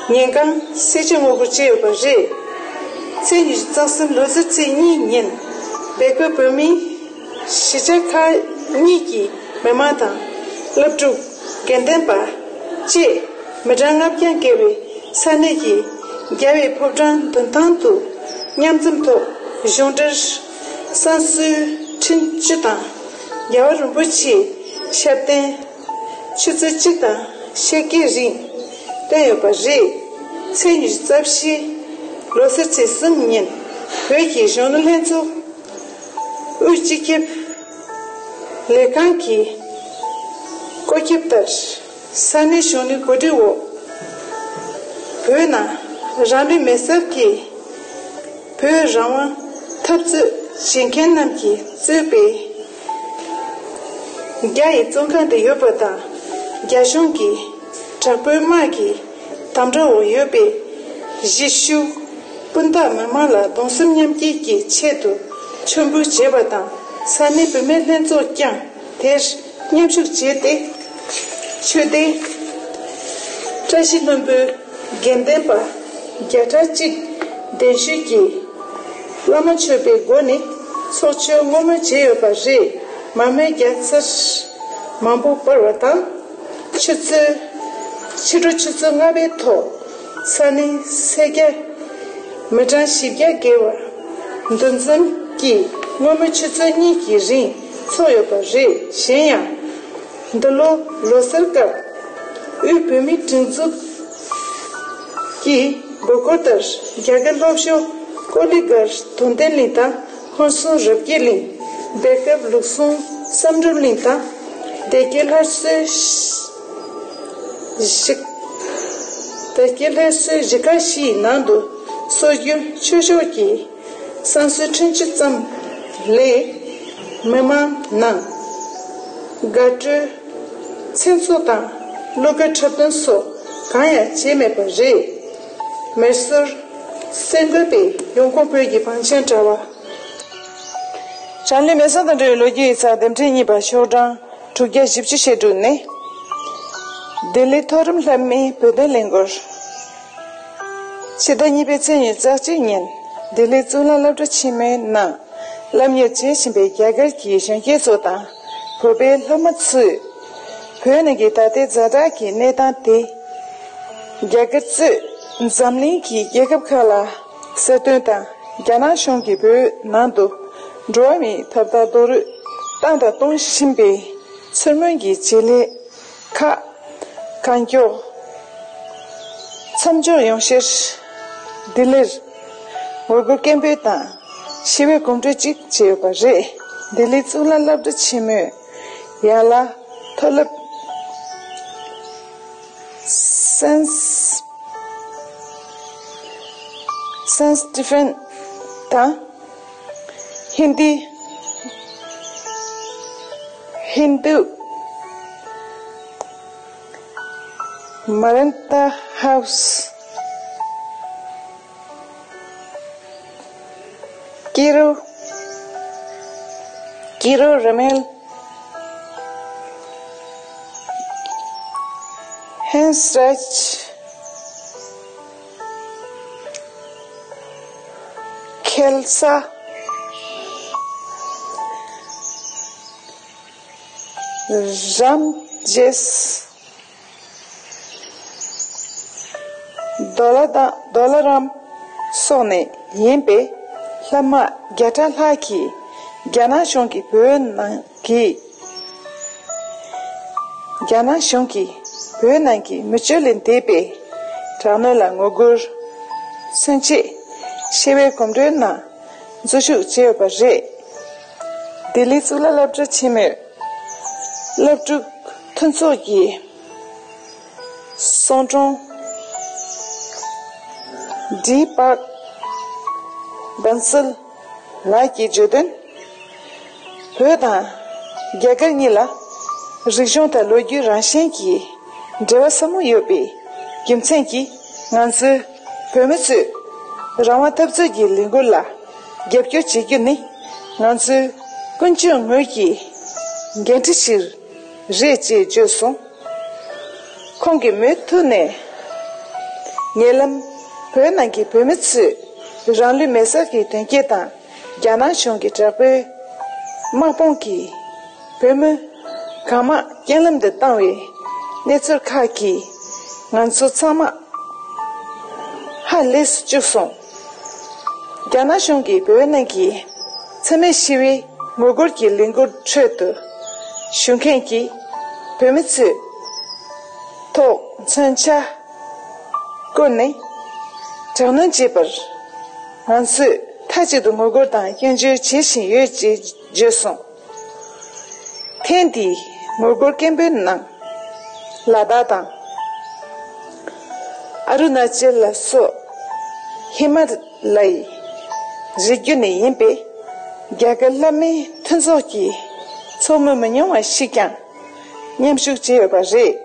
ཉིན་གང་གསེར་བྱེས་ངོ་རྒོལ་བྱས་ཡོད་པ་རེད། ཚེས་ཉི་ཤུ་རྩ་གསུམ་ལོ་གསར་ཚེས་གཉིས་ཉིན་བལ་པོའི་བོད་མིའི་གཞིས་ཆགས་ཁག་གཉིས་ཀྱི་མི་མང་དང་། སློབ་ཕྲུག་དགེ་འདུན་པ་བཅས་མི་གྲངས་ལྔ་བརྒྱ་བརྒལ་བའི་ས་གནས་ཀྱི་རྒྱལ་བའི་ཕོ་བྲང་མདུན་ཐང་དུ་མཉམ་འཛོམས་ཐོག་གཞུང་འབྲེལ་བསང་གསོལ་འཕྲིན་བཅུ་དང་། རྒྱལ་བ་རིན་པོ་ཆེའི་ཞབས་བརྟན་ཆུ་ཚོད་གཅིག་དང་ཕྱེད་ཀའི་རིང་བཏོན་ཡོད་པ་རེད། ཚེས་ཉི་ཤུ་རྩ་བཞི་ལོ་གསར་ཚེས་གསུམ་ཉིན་བོད་ཀྱི་གཞོན་ནུ་ལྷན་ཚོགས་དབུས་སྤྱི་ཁྱབ་ལས་ཁང་གི་བཀོད་ཁྱབ་ལྟར། ས་གནས་གཞོན་ནུའི་གོ་སྒྲིག་འོག་བོད་ནང་རང་ལུས་མེ་སྲེག་གིས་བོད་རང་དབང་འཐབ་རྩོད་བྱེད་མཁན་རྣམས་ཀྱིས་གཙོས་པའི་རྒྱ་ཡི་བཙོན་ཁང་དུ་ཡོད་པ་དང་། རྒྱ་གཞུང་གི་དྲག་པོའི་དམག་གི་དམ་དྲག་འོག་ཡོད་པའི་གཞིས་བཞུགས་སྤུན་ཟླ་མི་མང་ལ་གདུང་སེམས་མཉམ་སྐྱེད་ཀྱི་ཆེད་དུ་མཆོད་འབུལ་བྱས་པ་དང་། ས་གནས་བུད་མེད་ལྷན་ཚོགས་ཀྱང་དེར་མཉམ་ཞུགས་བྱས་ཏེ། ཆོས་སྡེ་བཀྲ་ཤིས་ལྷུན་པོའི་དགེ་འདུན་པ་བརྒྱ་ཕྲག་གཅིག་གདན་ཞུས་ཀྱིས་བླ་མ་མཆོད་པའི་སྒོ་ནས་ཚོགས་མཆོད་བསྔོ་སྨོན་བྱས་ཡོད་པ་རེད། མར་མེ་རྒྱལ་ཚར་མང་པོ་སྤར་བ་དང་། ཆུ་ཚོད། ཕྱི་དྲོ་ཆུ་ཚོད་ལྔ་པའི་ཐོག་ས་གནས་སེར་སྐྱ་མི་གྲངས་བཞི་བརྒྱ་བརྒལ་བ་འདུ་འཛོམས་ཀྱིས་སྔོན་མ་ཆུ་ཚོད་གཉིས་ཀྱི་རིང་འཚོགས་ཡོད་པ་རེད། གཞན་ཡང་། འདི་ལོ་ལོ་གསར་སྐབས་དབུས་བོད་མིའི་སྒྲིག་འཛུགས་ཀྱི་འབོད་སྐུལ་ལྟར། རྒྱ་གར་ལྷོ་ཕྱོགས་ཀོ་ལི་གྷལ་དོན་ལྡན་གླིང་དང་། ཧོན་སུར་རབ་རྒྱས་གླིང་། བར་སྐབས་ལུགས་ཟུང་བསམ་འགྲུབ་གླིང་དང་། བདེ་སྐྱིད་སླར་གསོའི་གཞིས། བདེ་སྐྱིད་སླར་གསོའི་གཞིས་ཁག་བཞིའི་ནང་དུ་སྲོལ་རྒྱུན་ཆོས་ཕྱོགས་ཀྱི་བསང་གསོལ་འཕྲིན་བཅུ་ཙམ་ལས། མི་མང་ནང་དགའ་སྤྲོའི་མཚན་ཚོགས་དང་གླུ་གར་འཁྲབ་སྟོན་སོགས་གང་ཡང་བྱས་མེད་པ་རེད། མེ་སོར་གསར་འགོད་པས་ཡོང་ཁུངས་བོད་ཀྱི་བང་ཆེན་དྲ་བ། བྱང་ལུས་མེ་སོར་དང་འབྲེལ་བའི་ལོ་རྒྱུས་ཡིག་ཚགས་འདེམས་ཁྲིད་གཉིས་པ་ཤོག་གྲངས་དྲུག་བརྒྱ་བཞི་བཅུ་ཞེ་དྲུག་ནས། ལྡི་ལི་མཐོ་རིམ་ལྷ་མིའི་བོད་དོན་ལས་འགུལ། ཕྱི་ཟླ་གཉིས་པའི་ཚེས་ཉི་ཤུ་རྩ་གཅིག་ཉིན་ལྡི་ལིའི་གཙུག་ལག་སློབ་གྲྭ་ཆེན་མོའི་ནང་སློབ་གཉེར་བྱེད་བཞིན་པའི་རྒྱ་གར་གྱི་གཞོན་སྐྱེས་ཚོ་དང་བོད་པའི་སློབ་མ་ཚོས་བོད་ནང་གི་ད་ལྟའི་ཛ་དྲག་གི་གནས་སྟངས་དེ། རྒྱ་གར་གཙོས་འཛམ་གླིང་གི་རྒྱལ་ཁབ་ཁག་ལ་གསལ་སྟོན་དང་ རྒྱ་ནག་གཞུང་གིས་བོད་ནང་དུ་འགྲོ་བ་མིའི་ཐོབ་ཐང་རྡོག་རོལ་བཏང་དང་གཏོང་བཞིན་པའི་ཚུལ་མིན་གྱི་བྱེད་ལས་ཁག་གང་མགྱོགས་མཚམས་འཇོག་ཡོང་ཕྱིར་ལྡི་ལིར་ངོ་རྒོལ་སྐད་འབོད་དང་ཞི་བའི་གོམ་བགྲོད་ཅིག་བྱས་ཡོད་པ་རེད། ལྡི་ལིའི་གཙུག་ལག་སློབ་གྲྭ་ཆེན་མོའི་ཡན་ལག་མཐོ་སློབ་སན་སན་སི་ཏི་ཕན་དང་། ཧིན་དི། ཧིན་དུ། མ་རན་ཏ་ཧའུ་སི། ཀི་རུ། ཀི་རུ་ར་མེལ། ཧན་སི་རཱཇ། ཁེལ་ས། རམ་ཇེས། རྡོ་ལ་དང་རྡོ་ལ་རམ་སོགས་ནས་ཡིན་པའི་སློབ་མ་བརྒྱ་ཕྲག་ལྷག་གིས་རྒྱ་ནག་གཞུང་གིས་བོད་ནང་གི། རྒྱ་ནག་གཞུང་གིས་བོད་ནང་གི་མི་སྤྱོད་ལས་འདས་པའི་དྲག་གནོན་ལ་ངོ་རྒོལ་མཚོན་ཆེད་ཞི་བའི་གོམ་བགྲོད་ནང་འཛུལ་ཞུགས་བྱས་ཡོད་པ་རེད། ལྡི་ལི་གཙུག་ལག་སློབ་གྲྭ་ཆེན་མོའི་སློབ་ཕྲུག་མཐུན་ཚོགས་ཀྱི་གསུང་སྒྲུང་ཌི་པག་བན་སིལ་ལགས་ཀྱིས་བརྗོད་དོན། བོད་དང་རྒྱ་གར་གཉིས་ལ་རིག་གཞུང་དང་ལོ་རྒྱུས་རང་བཞིན་གྱི་འབྲེལ་བ་ཟབ་མོ་ཡོད་པའི་རྒྱུ་མཚན་གྱིས། ང་ཚོའི་བོད་མི་ཚོས་རང་དབང་འཐབ་རྩོད་ཀྱི་ལས་འགུལ་ལ་རྒྱབ་སྐྱོར་བྱེད་རྒྱུ་ནི་ང་ཚོའི་ཀུན་སྤྱོད་ངོས་ཀྱི་འགན་འཁྲི་ཞིག་རེད་ཅེས་བརྗོད་སོང་། ཁོང་གིས་མུ་མཐུད་ནས། ཉེ་ལམ་བོད་ནང་གི་བོད་མི་ཚོས་རང་ལུས་མེར་སྲེག་གི་དོན་རྐྱེན་དང་། རྒྱ་ནག་གཞུང་གི་དྲག་པོའི་དམག་དཔུང་གིས་བོད་མི་གང་མང་རྐྱེན་ལམ་དུ་བཏང་བའི་གནས་ཚུལ་ཁག་གིས་ང་ཚོ་ཚང་མ་ཧ་ལས་སུ་བཅུག་སོང་། རྒྱ་ནག་གཞུང་གིས་བོད་ནང་གི་འཚེ་མེད་ཞི་བའི་ངོ་རྒོལ་གྱི་ལས་འགུལ་ཁྲོད་དུ་ཞུགས་མཁན་གྱི་བོད་མི་ཚོའི་ཐོག་མཚོན་ཆ་བཀོལ་ནས་དྲག་གནོན་བྱས་པར་ང་ཚོས་མཐའ་གཅིག་ཏུ་ངོ་རྒོལ་དང་སྐྱོན་བརྗོད་བྱེད་བཞིན་ཡོད་ཅེས་བརྗོད་སོང་། ཐེངས་འདིའི་ངོ་རྒོལ་སྐད་འབོད་ནང་ལ་དྭགས་དང་ཨ་རུ་ན་ཅལ་ལ་སོགས་ཧི་མ་ལ་ཡའི་རི་རྒྱུད་ནས་ཡིན་པའི་རྒྱ་གར་བླ་མའི་མཐུན་ཚོགས་ཀྱི་ཚོགས་མི་མི་ཉུང་བ་ཞིག་ཀྱང་མཉམ་ཞུགས་བྱས་ཡོད་པ་རེད།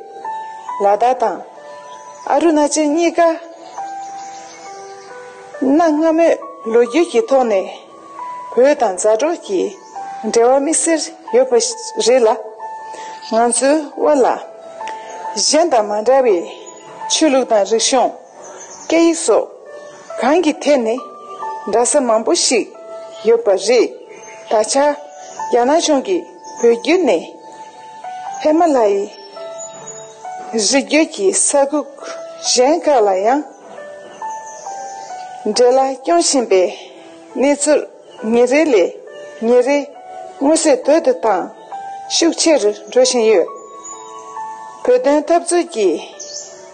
ལ་དྭགས་དང་ཨ་རུ་ན་ཅལ་གཉིས་ཀ་གནའ་སྔ་མོའི་ལོ་རྒྱུས་ཀྱི་ཐོག་ནས་བོད་དང་མཛའ་གྲོགས་ཀྱི་འབྲེལ་བ་དམིགས་བསལ་ཡོད་པ་རེད་ལ། ང་ཚོའི་དབར་ལ་གཞན་དང་མ་འདྲ་བའི་ཆོས་ལུགས་དང་རིག་གཞུང་། སྐད་ཡིག་སོགས་གང་གི་ཐད་ནས་འདྲ་ས་མང་པོ་ཞིག་ཡོད་པ་རེད། ད་ཆ་རྒྱ་ནག་གཞུང་གིས་བོད་བརྒྱུད་ནས་ཧི་མ་ལ་ཡའི་རི་རྒྱུད་ཀྱི་ས་ཁུལ་གཞན་ཁག་ལ་ཡང་འབྲེལ་ལ་སྐྱོང་བཞིན་པའི་གནས་ཚུལ་ཉིན་རེ་ལས་ཉིན་རེ་མངོན་གསལ་དོད་དུ་དང་ཤུགས་ཆེ་རུ་འགྲོ་བཞིན་ཡོད། བོད་དོན་འཐབ་རྩོད་ཀྱི་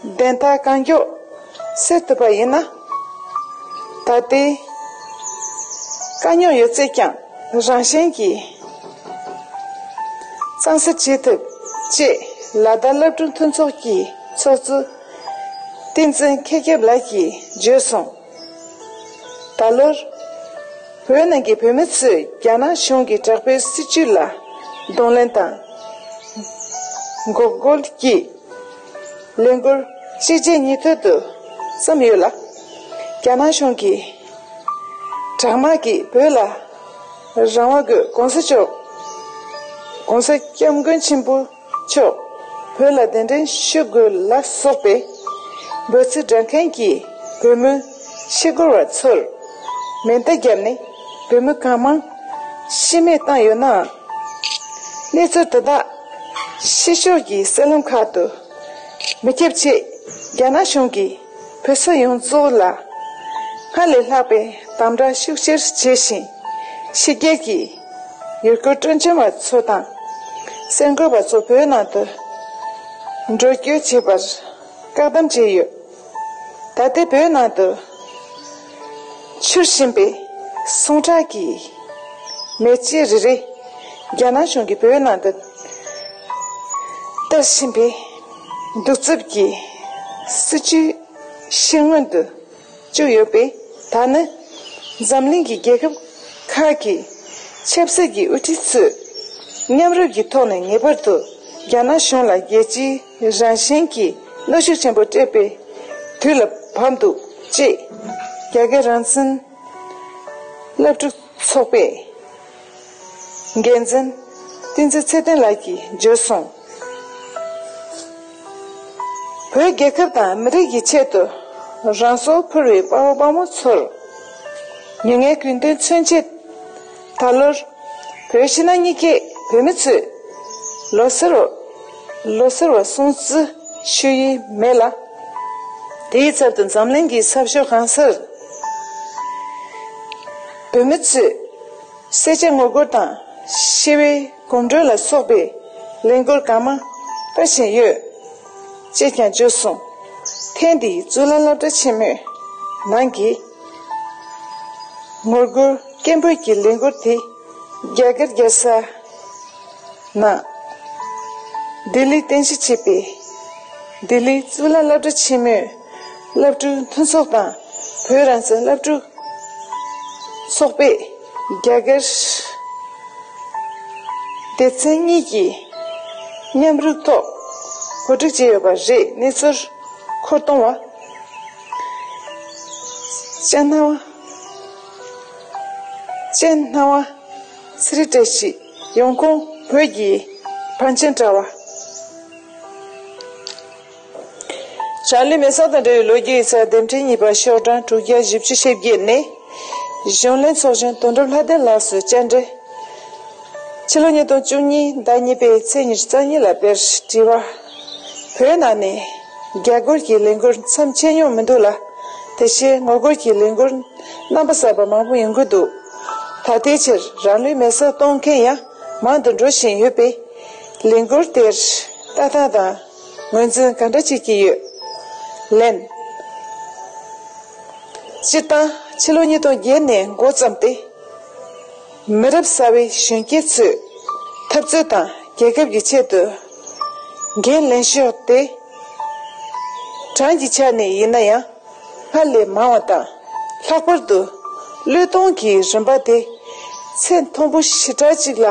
བདེན་མཐའ་གང་མགྱོགས་སེལ་ཐུབ་པ་ཡིན་ན། ད་ལྟའི་དཀའ་རྙོག་ཡོད་ཚད་ཀྱང་རང་བཞིན་གྱིས་གཙང་སེལ་བྱེད་ཐུབ་ཅེས་ལ་དྭགས་སློབ་ཕྲུག་མཐུན་ཚོགས་ཀྱི་ཚོགས་གཙོ་བསྟན་འཛིན་མཁས་སྐྱབས་ལགས་ཀྱིས་བརྗོད་སོང་། ད་ལོར་བོད་ནང་གི་བོད་མི་ཚོས་རྒྱ་ནག་གཞུང་གི་དྲག་པོའི་སྲིད་བྱུས་ལ་གདོང་ལེན་དང་འགོག་རྒོལ་གྱི་ལས་འགུལ་གཅིག་རྗེས་གཉིས་མཐུད་དུ་བརྩམས་ཡོད་ལ། རྒྱ་ནག་གཞུང་གིས་དྲག་དམག་གིས་བོད་ལ་རང་དབང་དགོས། ༸གོང་ས་མཆོག ༸གོང་ས་༸སྐྱབས་མགོན་ཆེན་པོ་མཆོག་བོད་ལ་གདན་འདྲེན་ཞུ་དགོས་ལ་སོགས་པའི་འབོད་ཚིག་བསྒྲགས་མཁན་གྱི་བོད་མི་ཤི་སྐོར་བ་ཚོར་མེ་མདའ་བརྒྱབ་ནས་བོད་མི་གང་མང་ཤི་རྨས་བཏང་ཡོད་ནའང་། གནས་ཚུལ་དེ་དག་ཕྱི་ཕྱོགས་ཀྱི་གསར་ལམ་ཁག་ཏུ་མི་ཁྱབ་ཆེད་རྒྱ་ནག་གཞུང་གིས་བོད་ས་ཡོངས་རྫོགས་ལ་སྔར་ལས་ལྷག་པའི་ དམ་དྲག་ཤུགས་ཆེར་བྱས་ཤིང་། ཕྱི་རྒྱལ་གྱི་ཡུལ་སྐོར་སྤྲོ་འཆམ་པ་ཚོ་དང་། གསར་འགོད་པ་ཚོ་བོད་ནང་དུ་འགྲོ་སྐྱོད་བྱེད་པར་བཀག་སྡོམ་བྱས་ཡོད། ད་ལྟའི་བོད་ནང་དུ་འཕྱུར་བཞིན་པའི་ཟུངས་ཁྲག་གི་མེ་ལྕེ་རེ་རེ་རྒྱ་ནག་གཞུང་གིས་བོད་ནང་དུ་སྟེར་བཞིན་པའི་གདུག་རྩུབ་ཀྱི་སྲིད་བྱུས་ཤེས་སྔོན་དུ་བཅུག་ཡོད་པས། ད་ནི་འཛམ་གླིང་གི་རྒྱལ་ཁབ་ཁག་གི་ཆབ་སྲིད་ཀྱི་དབུ་ཁྲིད་ཚོས་མཉམ་རུབ་ཀྱི་ཐོག་ནས་ངེས་པར་དུ་རྒྱ་ནག་གཞུང་ལ་རྒྱལ་སྤྱིའི་རང་བཞིན་གྱི་གནོན་ཤུགས་ཆེན་པོ་སྤྲད་པའི་དུས་ལ་བབ་འདུག་ཅེས་རྒྱ་སྐད་རང་བཙན་སློབ་ཕྲུག་ཚོགས་པའི་འགན་འཛིན་བསྟན་འཛིན་ཚེ་བརྟན་ལགས་ཀྱིས་བརྗོད་སོང་། བོད་རྒྱལ་ཁབ་དང་མི་རིགས་ཀྱི་ཆེད་དུ་རང་སྲོག་ཕུལ་བའི་དཔའ་བོ་དཔའ་མོ་ཚོར་མྱ་ངན་གུས་འདུད་མཚོན་ཆེད། ད་ལོར་བོད་ཕྱི་ནང་གཉིས་ཀའི་བོད་མི་ཚོས་ལོ་སར་བ་ལོ་སར་བ་སྲུང་བརྩི་ཞུ་ཡི་མེད་ལ། དེའི་ཚབ་ཏུ་འཛམ་གླིང་གི་ས་ཕྱོགས་གང་སར་བོད་མི་ཚོས་སེར་སྐྱ་ངོ་རྒོལ་དང་ཞི་བའི་གོམ་བགྲོད་ལ་སོགས་པའི་ལས་འགུལ་གང་མང་སྤེལ་བཞིན་ཡོད་ཅེས་ཀྱང་བརྗོད་སོང་། ཐེངས་འདིའི་གཙུག་ལག་སློབ་གྲྭ་ཆེན་མོའི་ནང་གི་ངོ་རྒོལ་སྐད་འབོད་ཀྱི་ལས་འགུལ་དེ་རྒྱ་གར་རྒྱལ་ས་ནང་ལྡི་ལིར་རྟེན་གཞི་བྱས་པའི་ལྡི་ལིའི་གཙུག་ལག་སློབ་གྲྭ་ཆེན་མོའི་སློབ་ཕྲུག་མཐུན་ཚོགས་དང་བོད་རང་བཙན་སློབ་ཕྲུག་ཚོགས་པས་རྒྱ་གར་སྡེ་ཚན་གཉིས་ཀྱིས་མཉམ་རུབ་ཐོག་གོ་སྒྲིག་བྱས་ཡོད་པ་རེད། གནས་ཚུལ་མཁོ་གཏོང་བ། ལྕགས་སྣང་བ། ལྕགས་སྣང་བ། ཚེ་རིང་བཀྲ་ཤིས། ཡོང་ཁུངས་བོད་ཀྱི་བང་ཆེན་དྲ་བ། རང་ལུས་མེ་སྲེག་དང་འབྲེལ་བའི་ལོ་རྒྱུས་ཡིག་ཚགས་འདེམས་ཁྲལ་གཉིས་པ་ཤོག་གྲངས་དྲུག་བརྒྱ་བཞི་བཅུ་ཞེ་བརྒྱད་ནས། གཞུང་ལས་ཚོགས་གཞོན་དོན་གྲུབ་ལྷ་ལྡན་ལགས་སུ་བཅར་འདྲི། ཕྱི་ལོ་ཉིས་སྟོང་བཅུ་གཉིས་ཟླ་གཉིས་པའི་ཚེས་ཉི་ཤུ་རྩ་གཉིས་ལ་དཔེར་དྲི་བ། བོད་ནང་ནས་རྒྱ་སྒོར་གྱི་ལས་འགུལ་མཚམས་ཆད་མྱོང་མི་འདུག་ལ། དེ་བཞིན་ངོ་རྒོལ་གྱི་ལས་འགུལ་རྣམ་པ་གསར་པ་མང་པོ་ཡོང་གི་འདུག་ད་ལྟའི་ཆར་རང་ལུས་མེ་སྲེག་གཏོང་མཁན་ཡང་མང་དུ་འགྲོ་བཞིན་ཡོད་པས། ལས་འགུལ་དེར་ལྟ་སྟངས་དང་ངོས་འཛིན་ག་འདྲ་བྱེད་ཀྱི་ཡོད། ལན། སྤྱིར་བཏང་ཕྱི་ལོ་ཉིས་སྟོང་བརྒྱད་ནས་འགོ་བརྩམས་ཏེ། མི་རབས་གསར་བའི་གཞོན་སྐྱེས་ཚོས་འཐབ་རྩོད་དང་རྒྱལ་ཁབ་ཀྱི་ཆེད་དུ་འགན་ལེན་ཕྱོགས་དེ། གྲངས་ཀྱི་ཆ་ནས་ཡིན་ན་ཡང་སྔར་ལས་མང་བ་དང་། ལྷག་པར་དུ་བློས་གཏོང་གི་རིམ་པ་དེ་ཚད་མཐོན་པོ་ཞེ་དྲག་ཅིག་ལ་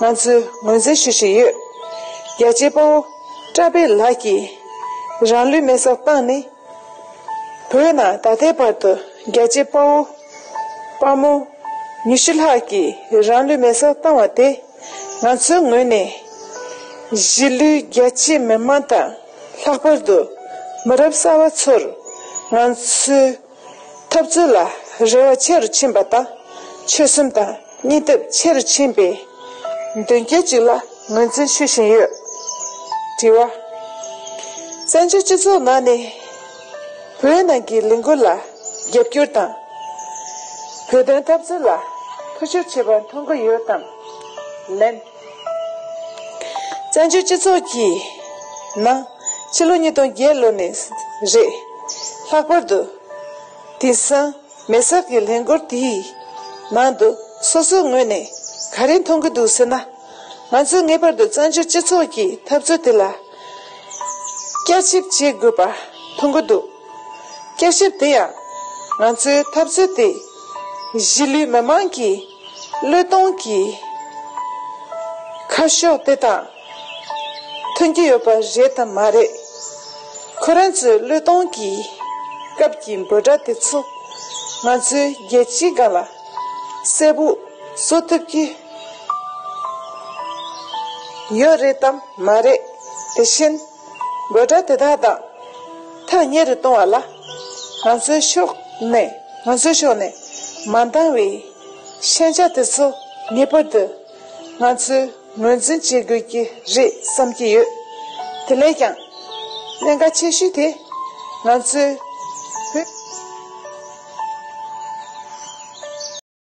ང་ཚོས་ངོས་འཛིན་ཞུ་བཞིན་ཡོད། རྒྱལ་གཅེས་དཔའ་བོ་བཀྲ་བྷེ་ལགས་ཀྱིས་རང་ལུས་མེ་སྲེག་བཏང་ནས། བོད་ནང་ད་ལྟའི་བར་དུ་རྒྱལ་གཅེས་དཔའ་བོ་དཔའ་མོ་ཉི་ཤུ་ལྷག་གིས་རང་ལུས་མེ་སྲེག་བཏང་བ་དེ་ང་ཚོའི་ངོས་ནས་གཞིས་ལུས་རྒྱ་ཆེའི་མི་མང་དང་། ལྷག་པར་དུ་མི་རབས་གསར་བ་ཚོར་ང་ཚོའི་འཐབ་རྩོད་ལ་རེ་བ་ཆེ་རུ་ཕྱིན་པ་དང་། ཆོད་སེམས་དང་སྙིང་སྟོབས་ཆེ་རུ་ཕྱིན་པའི་མདུན་སྐྱོད་ཅིག་ལ་ངོས་འཛིན་ཞུ་བཞིན་ཡོད། དྲི་བ། བཙན་བྱོལ་སྤྱི་ཚོགས་ནང་ནས་བོད་ནང་གི་ལས་འགུལ་ལ་རྒྱབ་སྐྱོར་དང་། བོད་དོན་འཐབ་རྩོད་ལ་ཐུགས་ཞིབ་བྱེད་པ་མཐོང་གི་ཡོད་དམ། ལན། བཙན་བྱོལ་སྤྱི་ཚོགས་ཀྱི་ནང་ཕྱི་ལོ་ཉིས་སྟོང་བརྒྱད་ལོ་ནས་རེད། ལྷག་པར་དུ་དེང་སང་མེ་སྲེག་གི་ལས་འགུལ་དེའི་ནང་དུ་སོ་སོའི་ངོས་ནས་ག་རེ་མཐོང་གི་འདུག་ཟེར་ན། ང་ཚོས་ངེས་པར་དུ་བཙན་བྱོལ་སྤྱི་ཚོགས་ཀྱི་འཐབ་རྩོད་དེ་ལ་བསྐྱར་ཞིབ་བྱེད་དགོས་པ་མཐོང་གི་འདུག་བསྐྱར་ཞིབ་དེ་ཡང་ང་ཚོའི་འཐབ་རྩོད་དེ་གཞིས་ལུས་མི་མང་གི་བློས་གཏོང་གིས་ཁ་ཕྱོགས་དེ་དང་མཐུན་གྱི་ཡོད་པ་རེད་དམ་མ་རེད། ཁོ་རང་ཚོའི་བློས་གཏོང་གི་སྐབས་ཀྱི་འབོད་སྒྲ་དེ་ཚོ་ང་ཚོའི་རྒྱལ་སྤྱིའི་སྒང་ལ་གསལ་པོ་བཟོ་ཐུབ་ཀྱི་ཡོད་རེད་དམ་མ་རེད། དེ་བཞིན་འབོད་སྒྲ་དེ་དག་དང་ཐག་ཉེ་རུ་གཏོང་བ་ལ་ང་ཚོའི་ཕྱོགས་ནས་ང་ཚོའི་ཕྱོགས་ནས་མ་འདང་བའི་ཤན་ཆ་དེ་ཚོ་ངེས་པར་དུ་ང་ཚོས་ངོས་འཛིན་བྱེད་དགོས་ཀྱི་རེད་བསམ་གྱི་ཡོད། དེ་ལས་ཀྱང་གནད་འགག་ཆེ་ཤོས་དེ་ང་ཚོའི་